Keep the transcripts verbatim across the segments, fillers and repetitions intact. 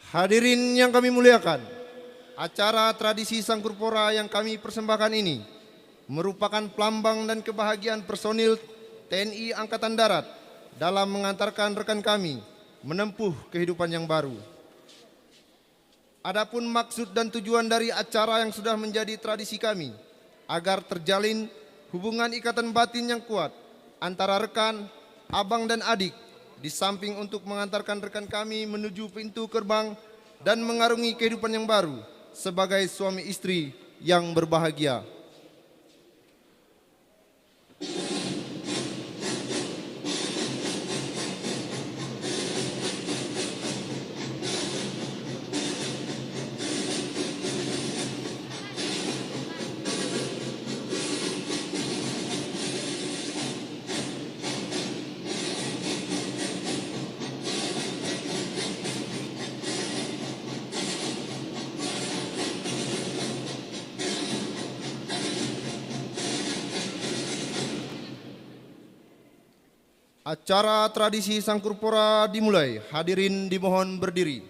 Hadirin yang kami muliakan, acara tradisi Sangkur Pora yang kami persembahkan ini merupakan pelambang dan kebahagiaan personil T N I Angkatan Darat dalam mengantarkan rekan kami menempuh kehidupan yang baru. Adapun maksud dan tujuan dari acara yang sudah menjadi tradisi kami, agar terjalin hubungan ikatan batin yang kuat antara rekan, abang dan adik, di samping untuk mengantarkan rekan kami menuju pintu gerbang dan mengarungi kehidupan yang baru sebagai suami istri yang berbahagia. Acara tradisi Sangkur Pora dimulai. Hadirin dimohon berdiri.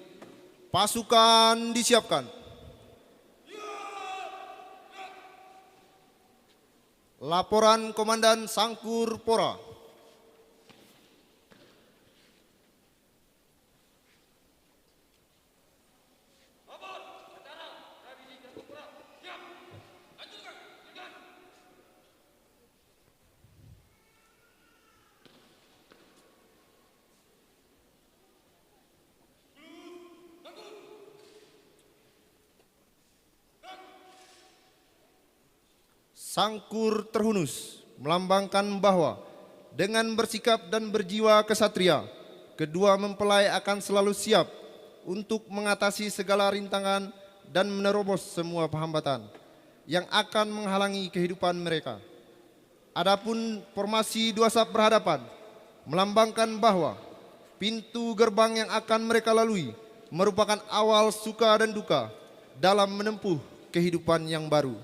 Pasukan disiapkan. Laporan Komandan Sangkur Pora. Sangkur terhunus, melambangkan bahwa dengan bersikap dan berjiwa kesatria, kedua mempelai akan selalu siap untuk mengatasi segala rintangan dan menerobos semua hambatan yang akan menghalangi kehidupan mereka. Adapun formasi dua saf berhadapan melambangkan bahwa pintu gerbang yang akan mereka lalui merupakan awal suka dan duka dalam menempuh kehidupan yang baru.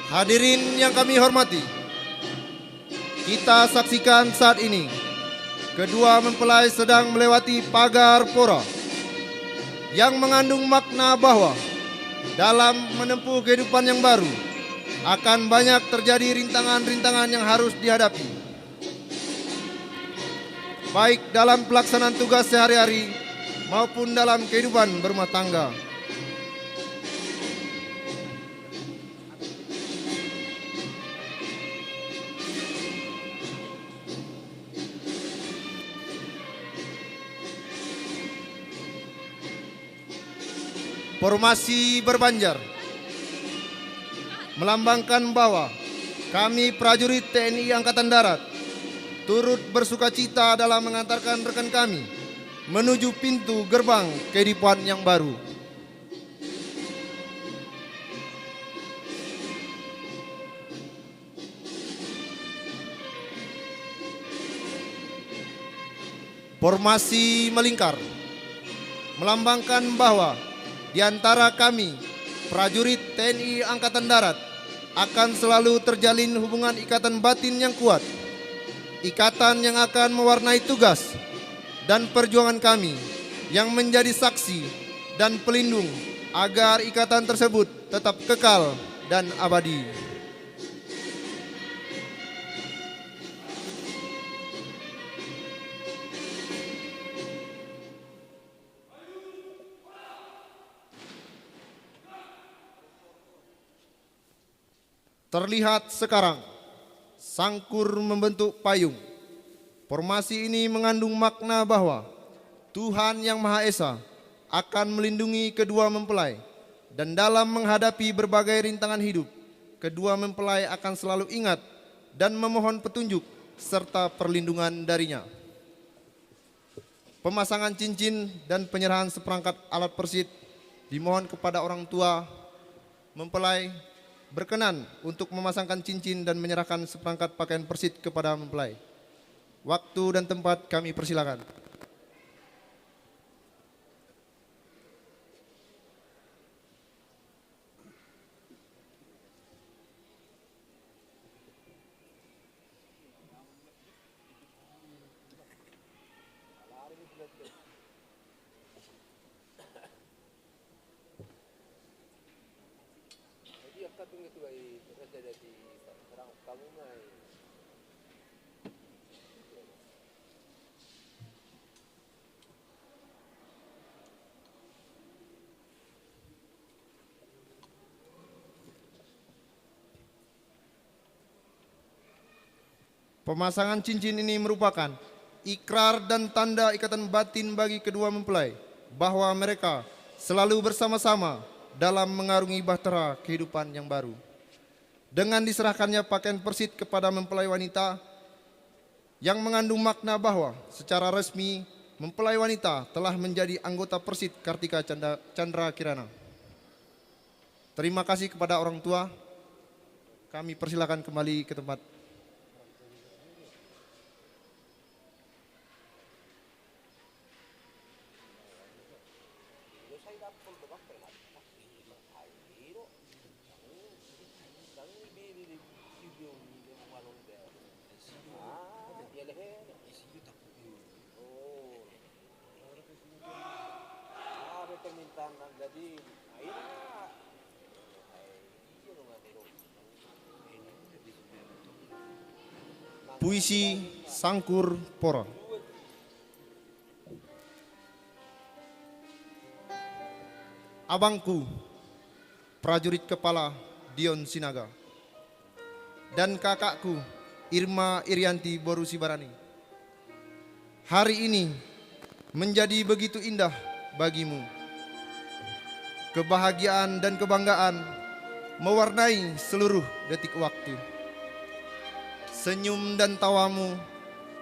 Hadirin yang kami hormati, kita saksikan saat ini, kedua mempelai sedang melewati pagar pora yang mengandung makna bahwa dalam menempuh kehidupan yang baru, akan banyak terjadi rintangan-rintangan yang harus dihadapi, baik dalam pelaksanaan tugas sehari-hari maupun dalam kehidupan berumah tangga. Formasi berbanjar melambangkan bahwa kami prajurit T N I Angkatan Darat turut bersukacita dalam mengantarkan rekan kami menuju pintu gerbang kehidupan yang baru. Formasi melingkar melambangkan bahwa di antara kami, prajurit T N I Angkatan Darat, akan selalu terjalin hubungan ikatan batin yang kuat. Ikatan yang akan mewarnai tugas dan perjuangan kami, yang menjadi saksi dan pelindung agar ikatan tersebut tetap kekal dan abadi. Terlihat sekarang, sangkur membentuk payung. Formasi ini mengandung makna bahwa Tuhan Yang Maha Esa akan melindungi kedua mempelai, dan dalam menghadapi berbagai rintangan hidup, kedua mempelai akan selalu ingat dan memohon petunjuk serta perlindungan dari-Nya. Pemasangan cincin dan penyerahan seperangkat alat persit Dimohon kepada orang tua mempelai berkenan untuk memasangkan cincin dan menyerahkan seperangkat pakaian persit kepada mempelai. Waktu dan tempat kami persilakan. Pemasangan cincin ini merupakan ikrar dan tanda ikatan batin bagi kedua mempelai bahwa mereka selalu bersama-sama dalam mengarungi bahtera kehidupan yang baru. Dengan diserahkannya pakaian persit kepada mempelai wanita, yang mengandung makna bahwa secara resmi mempelai wanita telah menjadi anggota Persit Kartika Canda-, Candra Kirana. Terima kasih kepada orang tua. Kami persilakan kembali ke tempat. Puisi Sangkur Pora. Abangku, prajurit kepala Dion Sinaga, dan kakakku, Irma Irianti boru Sibarani. Hari ini menjadi begitu indah bagimu. Kebahagiaan dan kebanggaan mewarnai seluruh detik waktu. Senyum dan tawamu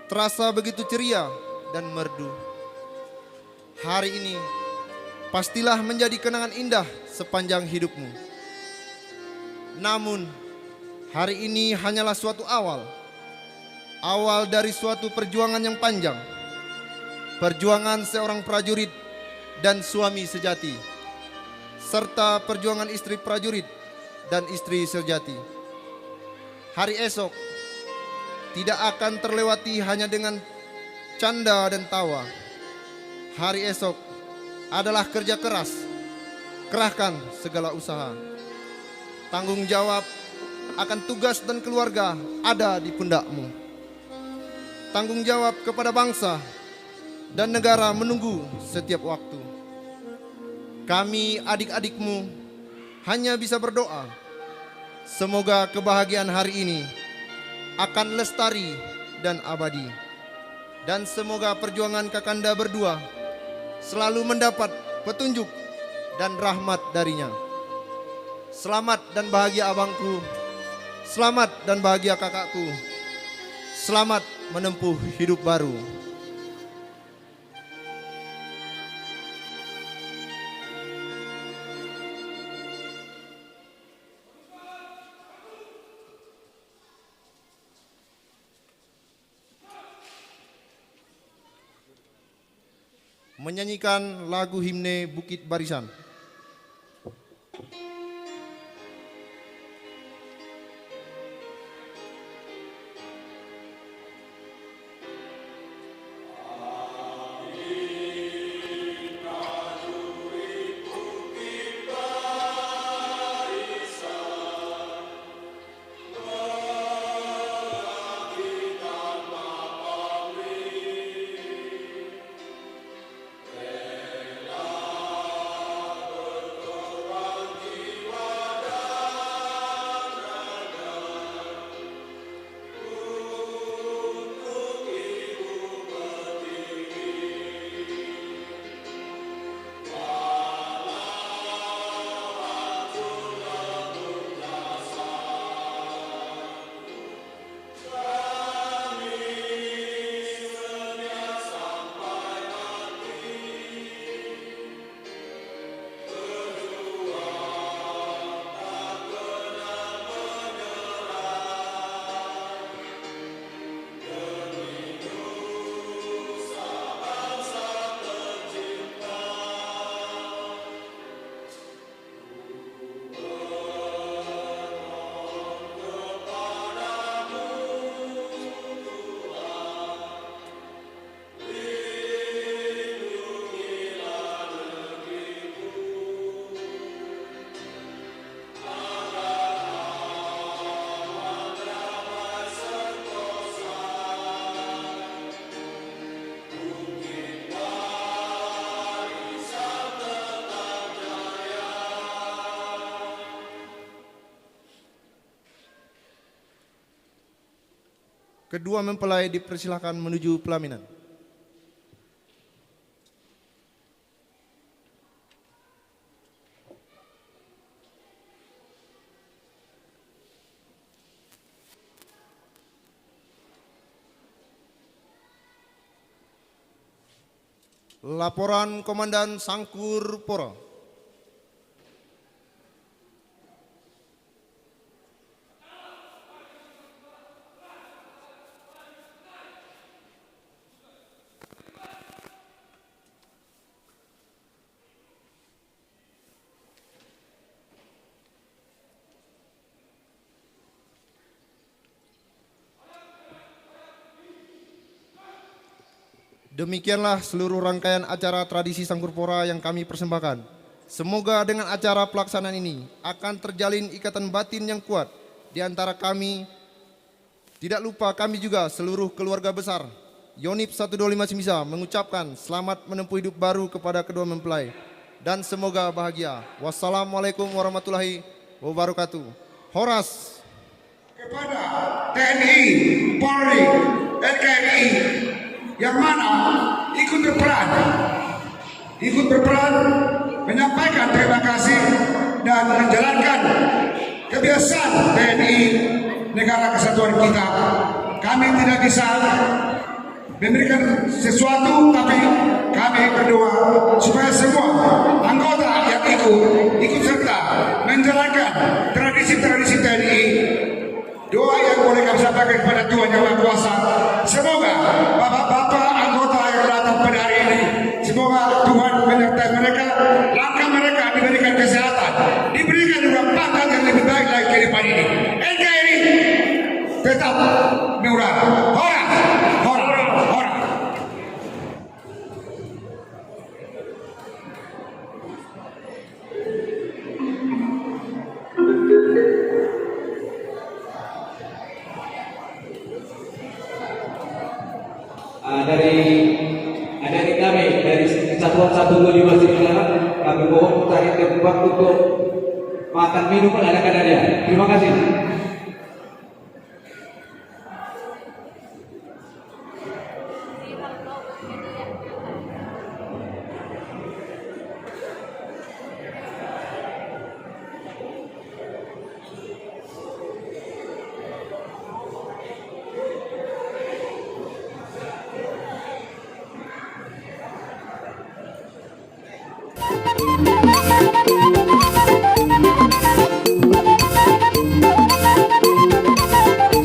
terasa begitu ceria dan merdu. Hari ini pastilah menjadi kenangan indah sepanjang hidupmu. Namun, hari ini hanyalah suatu awal. Awal dari suatu perjuangan yang panjang. Perjuangan seorang prajurit dan suami sejati. Serta perjuangan istri prajurit dan istri sejati. Hari esok tidak akan terlewati hanya dengan canda dan tawa. Hari esok adalah kerja keras. Kerahkan segala usaha. Tanggung jawab akan tugas dan keluarga ada di pundakmu. Tanggung jawab kepada bangsa dan negara menunggu setiap waktu. Kami, adik-adikmu, hanya bisa berdoa, semoga kebahagiaan hari ini akan lestari dan abadi. Dan semoga perjuangan kakanda berdua selalu mendapat petunjuk dan rahmat darinya. Selamat dan bahagia abangku. Selamat dan bahagia kakakku. Selamat menempuh hidup baru. Menyanyikan lagu himne Bukit Barisan. Kedua mempelai dipersilahkan menuju pelaminan. Laporan Komandan Sangkur Pora. Demikianlah seluruh rangkaian acara tradisi Sangkur Pora yang kami persembahkan. Semoga dengan acara pelaksanaan ini akan terjalin ikatan batin yang kuat di antara kami. Tidak lupa kami juga seluruh keluarga besar Yonif satu dua lima Simisa mengucapkan selamat menempuh hidup baru kepada kedua mempelai dan semoga bahagia. Wassalamualaikum warahmatullahi wabarakatuh. Horas. Kepada T N I, Polri, N K R I, yang mana ikut berperan, ikut berperan menyampaikan terima kasih dan menjalankan kebiasaan T N I Negara Kesatuan kita. Kami tidak bisa memberikan sesuatu, tapi kami berdoa supaya semua anggota yang ikut, ikut serta menjalankan tradisi-tradisi T N I. Doa yang boleh kami sampaikan kepada Tuhan Yang Maha Kuasa, semoga bapak-bapak anggota yang datang pada hari ini, semoga Tuhan menyertai mereka, langkah mereka diberikan kesehatan, diberikan juga pangkat yang lebih baik lagi ke depan ini. N K R I tetap murah. Horas, horas, horas. Ah, dari, ah, dari kami, dari Satuan satu dua lima Singkara, kami mohon putar waktu untuk makan minum ala kadarnya. Terima kasih.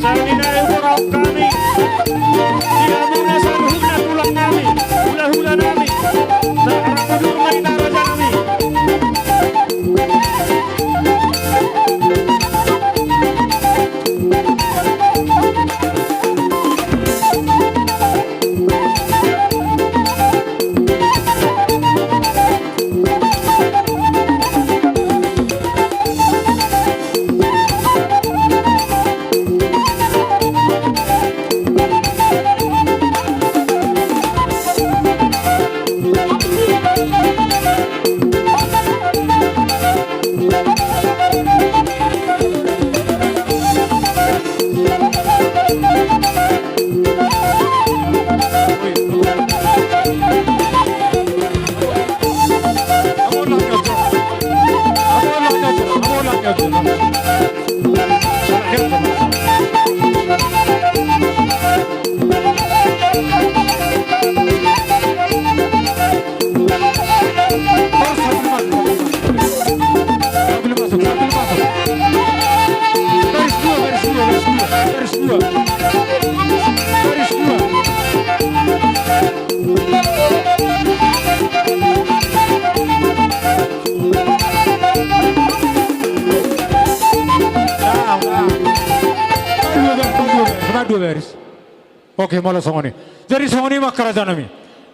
Sanina i borok nami, di hamuna saluhutna tulang nami, hulahula nami, sahat tu raja nami. Oke, molo songon i. Jadi songon i ma angka raja nami.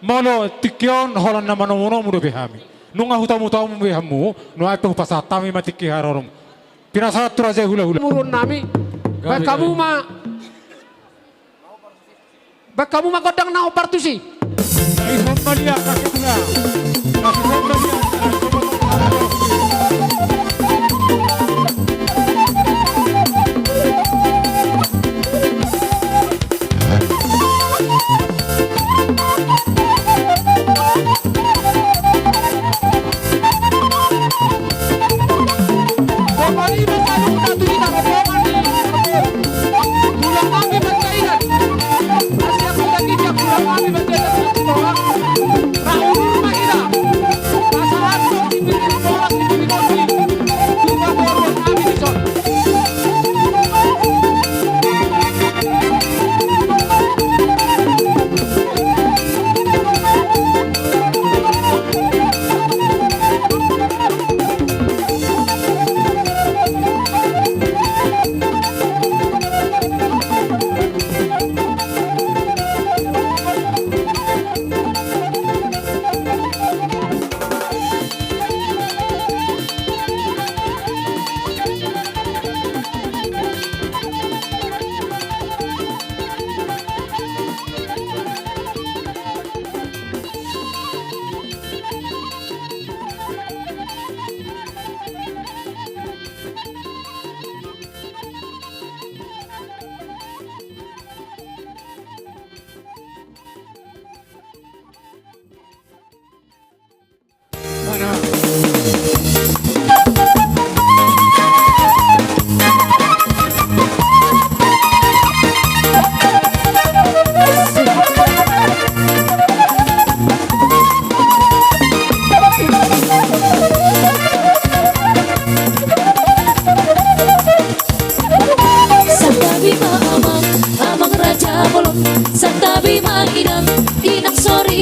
Molo tingki on holan na manomunomu dope hami. Nunga hutamutomu be hamu, nuaeng pe hupasahat hami ma tingki haroromu. Pinasahat tu raja i hulahula. Murun nami. Baen hamu ma. Baen hamu ma gondang na hombar tusi. Ihon maliang na sebelah. Ihon maliang na sebelah.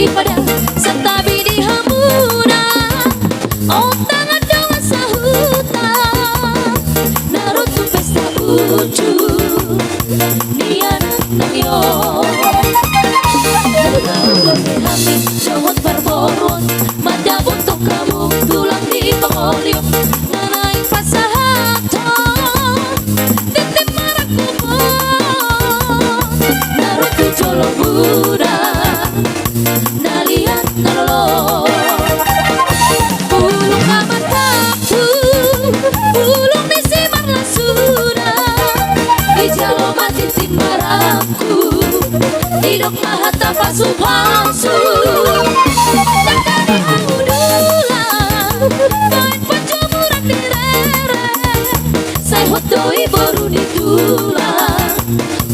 soripada, santabi di hamuna. Ontang adong sahuta na ro tu pesta unjuk nian nami on. Mula hami dohot parboruon, mandapothon hamu tulang di pangoli on, na naeng pasahathon tintin marangkup on na ro tu jolomuna, na liat na lolo. Bulung amanta, bulung ni si marlasuna, dijalo ma tintin marangkup, didok ma hata pasupasu. Dangka ni hamu dulang, baen panjomuran di rere, sai hot do i boru ni tulang,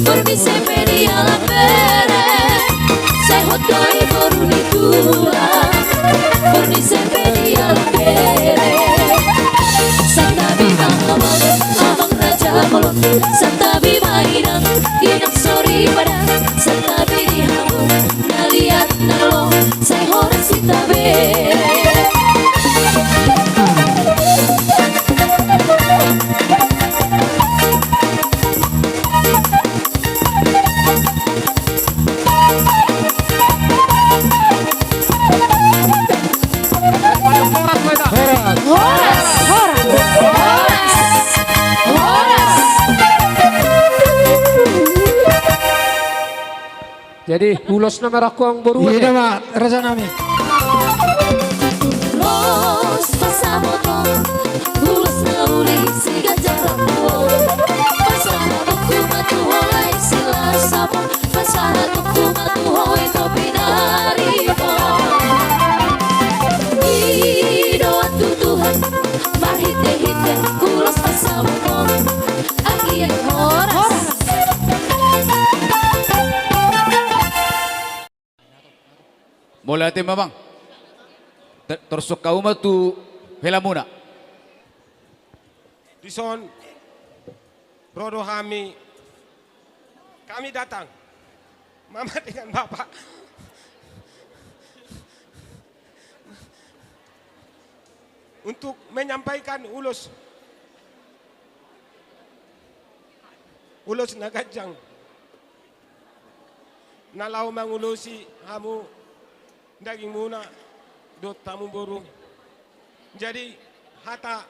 borngin sai pe dialap bere. Sai hot do i boru ni tulang, borngin sai pe dialap bere. Santabi ma amang, amang raja bolon, santabi ma inang, inang soripada, santabi di hamu na liat na lolo, sai horas hita be. Horas, horas, horas, horas. Jadi, ulos nama rakong boru. Iya, ma, raja nami. Ros pasamoton, ulos na uli si ganjang rambu. Pasamoton tu matuhol ai si las sapon. Pasahatonku ma tu ho i topi na ribot. I do antu Tuhan, marhitehite ulos pasamoton. Anggiat horas. Mauliate ma, Bang. Te-, torus hamu ma tu helamuna. Dison, ro do hami, kami datang, Mama dengan Bapak, untuk menyampaikan ulos, ulos na ganjang na laho mangulosi hamu dagingmuna dohot hamu boru. Jadi, hata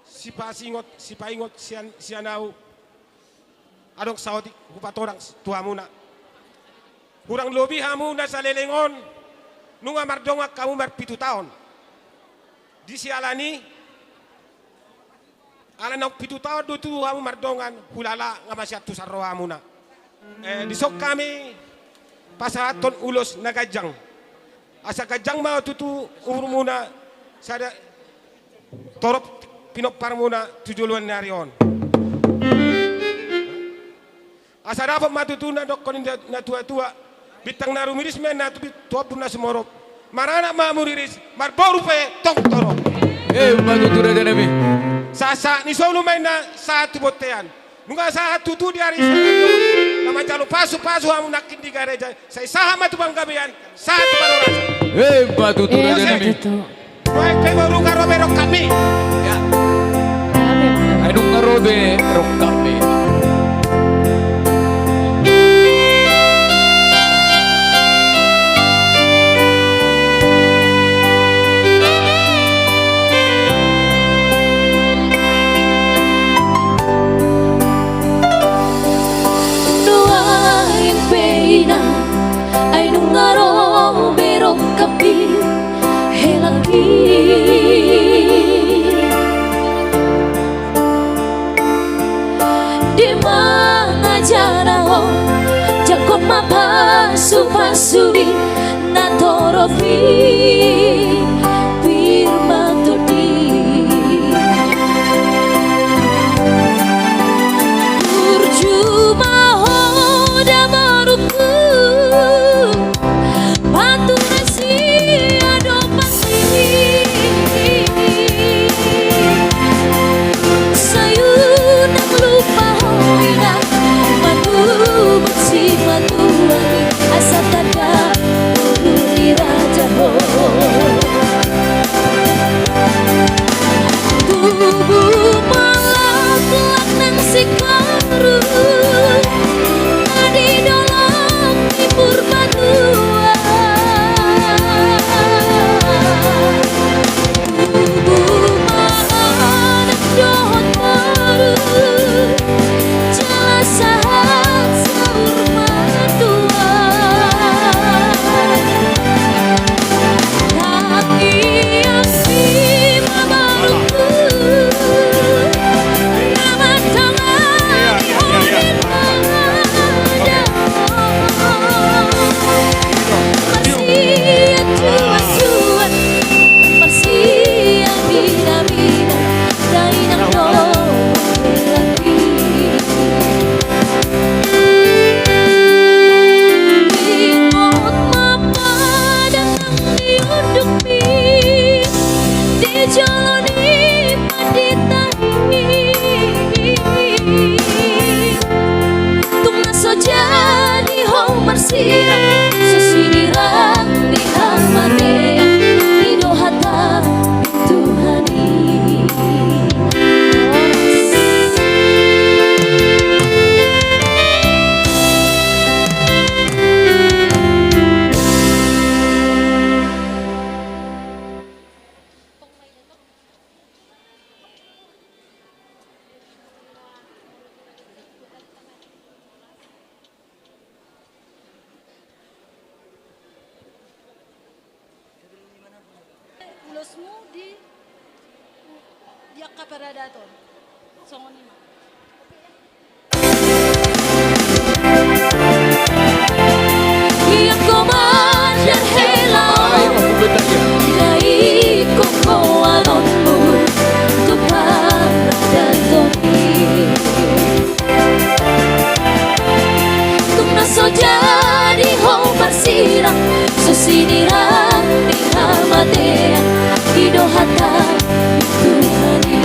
sipasingot, sipaingot sian, sian ahu, adong saotik hupatorang tu hamuna. Hurang lobi hamu na saleleng on nunga mardongan hamu marpitu taon. Di siala ni, ala naung pitu taon do tutu hamu mardongan, hulala nga masiantusan rohamuna. Eh, dison hami pasahathon ulos na ganjang. Asa ganjang ma tutu umurmuna, sada torop pinomparmuna tu joloan ni ari on. Asa dapot ma tutu na dohonon ni na, natuatua, bintang na rumiris ma inna tu bit-, tu ombun na sumorop. Maranak ma hamu riris, marboru pe tong torop. Eh, ma tutu raja nami. Sahat-sahat ni solu ma inna sahat tu bontean. Nunga sahat tutu di ari Sabtu, na manjalo pasupasu hamu nangkin di gareja, sai sahat ma tu panggabean, sahat tu parhorasan. Eh, ma tutu raja nami. Tutu. Nuaeng pe boru nga ro be rongkapmi. Ya. Ai nunga ro be rongkapmi. Nuaeng pe inang, ai nunga ro be rongkapmi. Helangki. Dia mangajana ho, jangkon ma pasupasu di na torop i, pir ma tondi. Burju ma ho da borungku. Pature si adopanmi. Sai unang lupa ho inang, manubat simatua i, asa tanda Kaparadaton. Songon i ma. Ia komandan hela on, na ingkon ho anonmu tu paradaton i. Tung na so jadi ho marsirang, so sinirang ni hamatean, i do hata ni Tuhan i.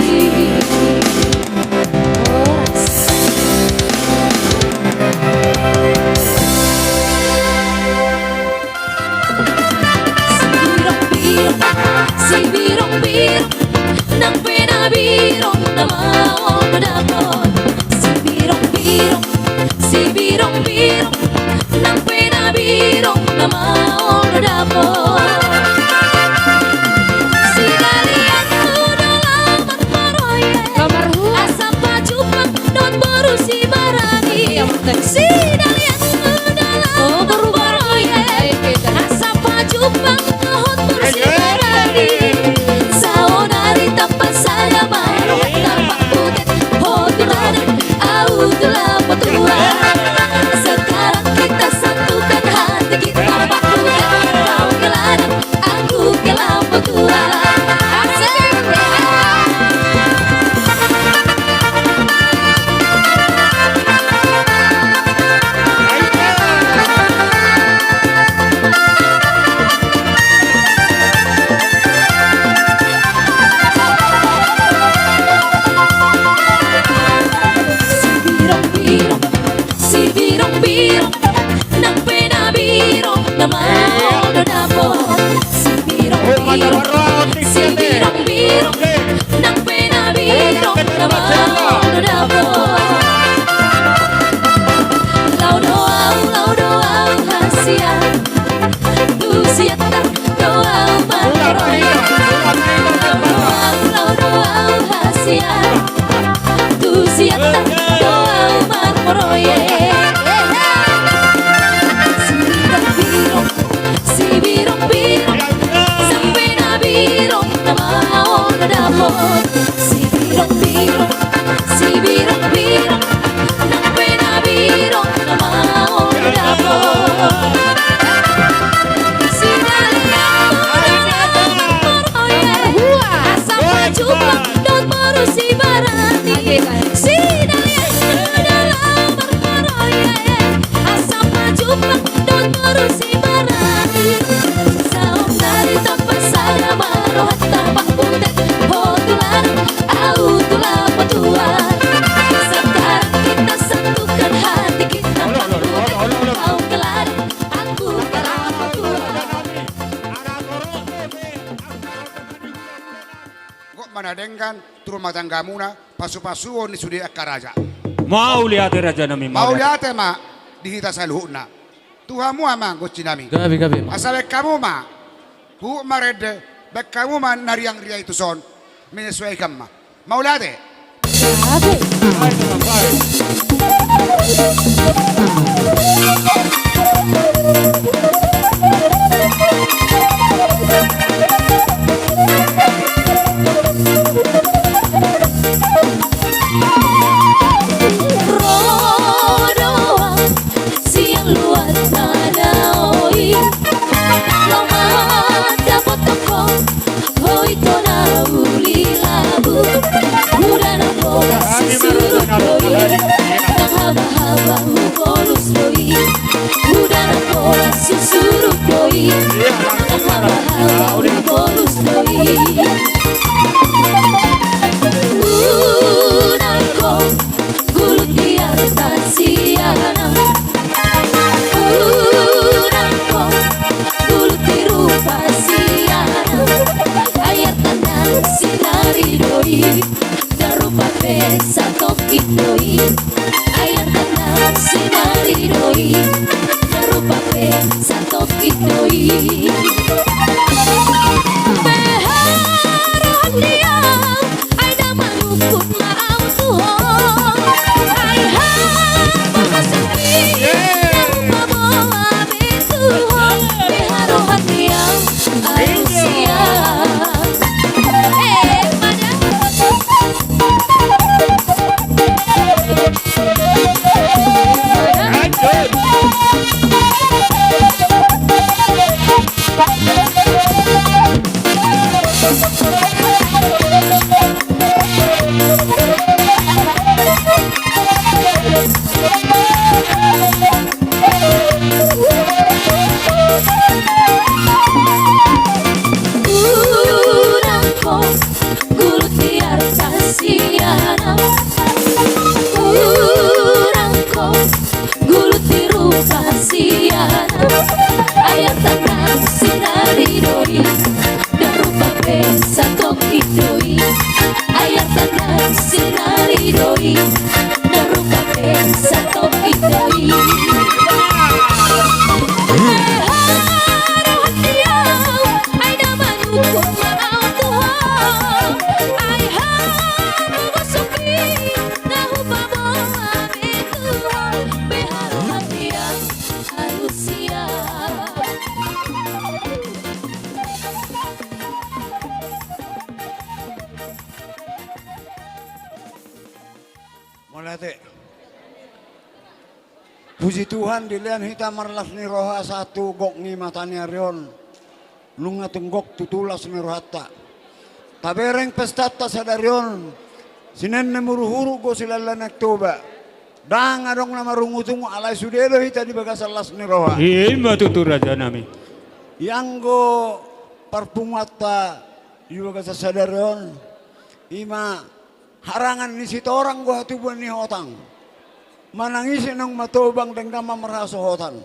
Sibirong-birong, sibirong-birong, nang pe na birong na maol do dapot. Sibirong-birong, sibirong-birong, nang pe na birong na maol do dapot. Sidalianmu do laho marmaroye, asa pajumpang dohot boru si Barani. Sidalianmu do laho marmaroye, asa pajumpang dohot boru si Barani. Saonari tampang sada ma rohanta, Pak Putet, ho tu ladang, ahu tu lambotuan. Sekarang kita satukan hati kita, Pak Putet, kau ke ladang, aku ke lambotuan. Asik. Sibirong-birong, sibirong-birong, nang pe na birong na maol do dapot. Sibirong-birong, sibirong-birong, nang pe na birong na maol do dapot. Laho do ahu, laho do ahu hasian, tu sian ta do ahu marmaroye. Laho do ahu, laho do ahu hasian, tu sian ta do ahu marmaroye. Sibirong-birong, sibirong-birong, nang pe na birong na maol do dapot. Sibirong-birong, sibirong-birong, nang pe na birong na maol do dapot. Sidalianmu do laho marmaroye, asa pajumpang dohot boru si Barani. Sidalianmu do laho marmaroye, asa pajumpang dohot boru si Barani. Saonari tampang sada ma rohanta, Pak Putet, ho tu ladang, ahu tu lambotuan. Sekarang kita satukan hati kita, Pak Putet, kau ke ladang, aku ke lambotuan. Gok ma na denggan tu rumah tanggamuna, pasu-pasuon ni sude angka raja. Mauliate raja nami, mauliate. Mauliate ma di hita saluhutna. Tu hamu amang gonsi nami. Gabe, gabe ma. Asa baen hamu ma huhut marende, baen hamu ma na riang-riang i tuson. Menyesuaikan ma. Mauliate. Gabe. Ro do ahu sian luat na daoh i, laho mandapothon ho, ho ito na uli labu. Hudanang bolas sisurut do i, nang haba-haba hubolus do i. Hudanang bolas sisurut do i, nang haba-haba hubolus do i. Unang ho gulut di atas sianan. Unang ho gulut di rupa sianan. Ai artana sinari do i, na rupa pe satongkin do i. Ai artana sinari do i, na rupa pe satongkin do i. Beha roha ni au, ai da manungkun ma au tu ho. Ai ha papasan ni au paboa be tu ho. Beha roha ni au, au sian. Eh, pada. Daruka pe satopi do i. Ai harohan di au, ai na manungkun ma au tu ho. Ai hamu gosopi, na hupaboa be tu ho. Be harohan di au, alusia. Mauliate. Puji Tuhan, dilean hita marlas ni roha sahat tu gok ni mata ni ari on. Nunga tung gok tutu las ni rohanta. Tabereng pestanta sadari on, sinennem huruhuru, gok silalanan Toba. Ndang adong na marungutungut, alai sude do hita di bagasan las ni roha. Ima tutu, rajanami. Ianggo parpunguanta di bagasan sadari on, ima harangan ni sitorang do hatubuan ni hotang. Manang ise naung matobang denggan ma marhasohotan.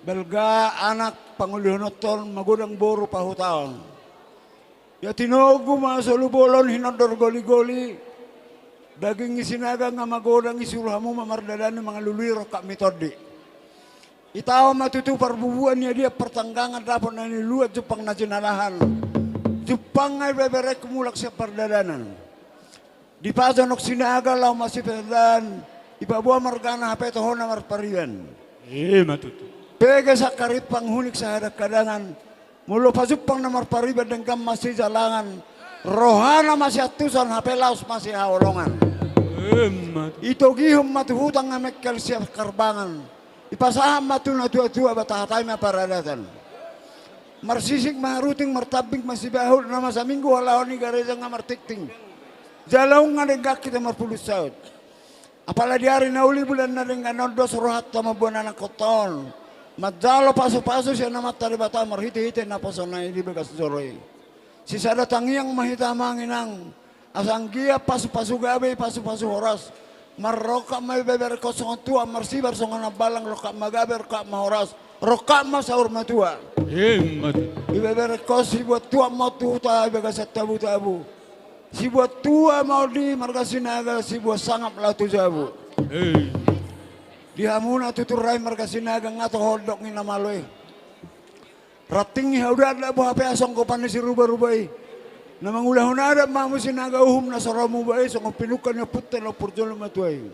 Balga anak pangulihononton, magodang boru pahutaon. Ia tinogu ma solu bolon hinondor goligoli. Daging ni Sinaga nga magodang, isuru hamu ma mardadani, mangalului rongkap ni tondi. Itaon ma tutu parbubuan, ia dia partanggangan, dapot na niluluan, jumpang na jinalahan. Jumpang nga ibeberengku mulak sian pardalanan. Dipajonok Sinaga laho masipadan, ipaboa margana hape tohona marpariban. Ima tutu. Pege sangkarimpang, hunik sahadanghadangan, molo pajumpang na marpariban denggan masijalangan, rohana masiantusan hape laos masihaholongan. Ima tutu. Itogihon ma tu huta nga mengkel sian karbangan. Ipasahat ma tu natuatua, ba tahatai ma paradatan. Marsisik ma haruting, martambing ma sibahut, na masa Minggu halaho ni gareja nga martingting. Jala nunga denggan hita marpudun saut. Apala di ari na uli, bulan na denggan on, dos rohanta mamboan anakkonta on. Manjalo pasupasu sian Amanta Debata marhitehite naposona i di bagas joro i. Sisada tangiang ma hita, amang inang. Asa anggiat pasupasu gabe, pasupasu horas. Marrongkap ma ibeberengkon songon tuak, marsibar songon hambalang, rongkap ma gabe, rongkap ma horas, rongkap ma saur matua. Ima tutu. Ibeberengkon sibuat tuak ma on tu huta i bagasan tabutabu. Sibuat tua ma on di marga Sinaga, sibuat sangap laho tu jabu. Di hamuna tutur nai marga Sinaga, nga toho dok ni na malo i. Ranting ni haudakdak, boha pe hasonggopan ni sirubaruba i. Na mangulahon adat ma hamu Sinaga, uhum na so ro muba i, songon pinungka ni ompunta na umpur jolo matua i.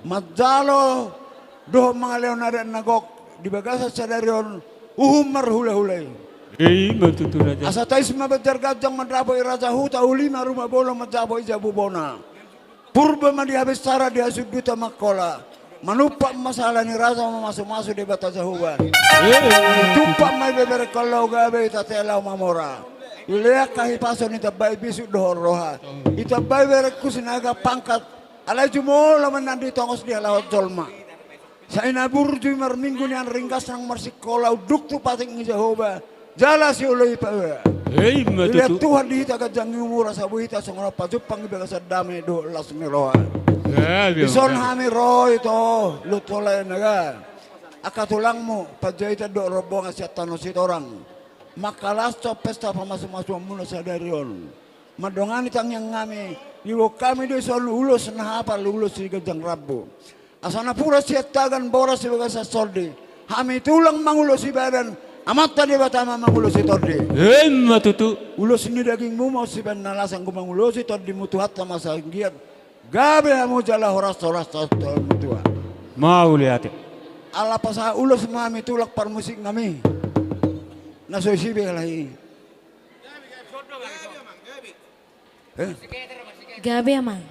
Manjalo dohot mangalehon adat na gok di bagasan sadari on, uhum marhulahula i. Ima tutu, raja. Asa tangkas ma banjar ganjang mandapot i raja huta, uli ma ruma bolon mandapot i jabu bona. Purba ma di habinsaran, di hasundutan mangkola. Manumpak ma sala ni raja, mamasumasu Debata Jahowa. Tumpak ma ibeberengkon laho gabe, itatela laho mamora. Ilean hahipason, itambai bisuk dohot roha. Itambai berengku Sinaga pangkat. Alai jumolo ma nian ditongos di halak on jolma. Sai na burju i marminggu nian, ringgas nang marsikola, unduk tu patik ni Jahowa, jala sioloi paboa. Ima tutu. Ilean Tuhan di hita ganjang ni umur, asa boi hita songon na pajumpang i bagasan dame dohot las ni roha. Dison hami ro ito Lotolai Naga, angka tulangmu Panjaitan dohot rombongan sian tano Sitorang. Mangkalashon pesta pamasumasuonmuna sadari on. Mandongani tangiang nami, diboan hami do dison ulos na hapal, ulos siganjang rambu. Asa napuran siantagan, boras di bagasan sondi. Hami tulang mangulosi badan, Amanta Debata ma mangulosi tondi. Ima tutu. Ulos ni dagingmu ma on sibahen na las, anggo mangulosi tondimu Tuhanta ma sai anggiat gabe hamu jala horas-horas sahat tu tua. Mauliate. Ala pasahat ulos ma hami, tulang parmusik nami. Na so isi be halai. Gabe, amang.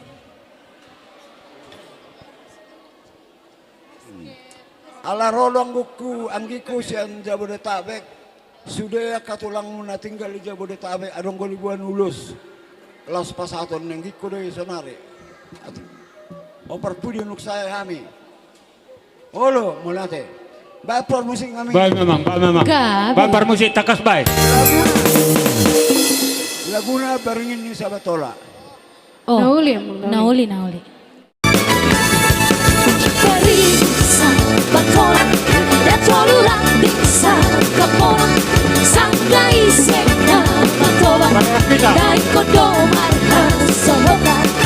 Ala ro do anggingku, anggingku sian Jabodetabek. Sude angka tulangmu na tinggal di Jabodetabek, adong do diboan ulos. Laos pasahaton ni anggingku do i sonari. Ate. Hombar pudi unuk sae hami. Olo, mauliate. Baen parmusik nami. Baen memang, baen memang. Gabe. Baen parmusik, tangkas baen. Laguna, laguna Baringin ni Sabatola. Oh. Na uli, amang, na uli. Na uli, na uli. Baringin Sabatola, da tolu ra di sangkapona, sangka ise na matoba, da ingkon do marhasohotan.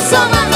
Songon